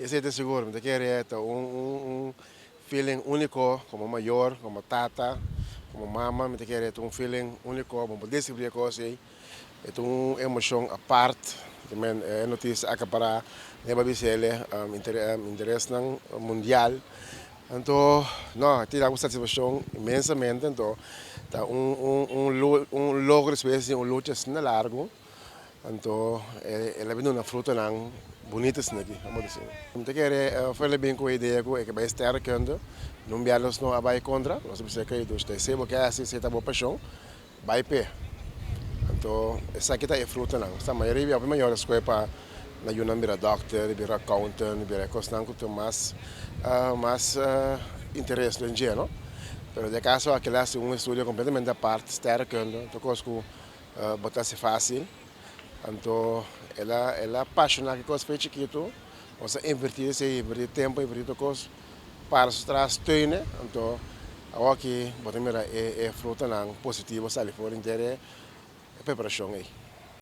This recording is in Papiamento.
Esei ta sigur, mi ta kere ta un feeling úniko komo mayor, komo tata, komo mama, mi ta kere ta un feeling úniko, bo por deskribí e kos ei, e ta un emoshon apart, e notisia a akapará den bisele interesnan mundial. Anto, no, tin algu satisfakshon inmensamente, anto ta un logro despues di un lucha asina largu. Anto el a bin duna frutanan bunita asina aki, amo disi. Mi ta kere of el a bin ku e idea ku e ke bai sterrenkunde, nun bia nos no a bai kontra, nos a bisa ke dus ta esei bo ke hasi, esei ta bo pashon, bai p'e. Anto esaki ta e frutanan. Esta mayoria bia hopi mayor a skohe pa nan yunan bira dòkter, bira accountant, bira e kosnan ku tin mas mas interes den dje, no. Pero den e kaso aki el a hasi un estudio kompletamente apart, sterrenkunde, tur kos ku Bo ta hasi fásil. Anto el a el a pashoná ki kos fe chikitu. Nos a invertí esei, invertí tempu, invertí tur kos para su tras steun'e. Anto awoki bo ta mira e e frutanan positivo sali for henter e preparashon ei.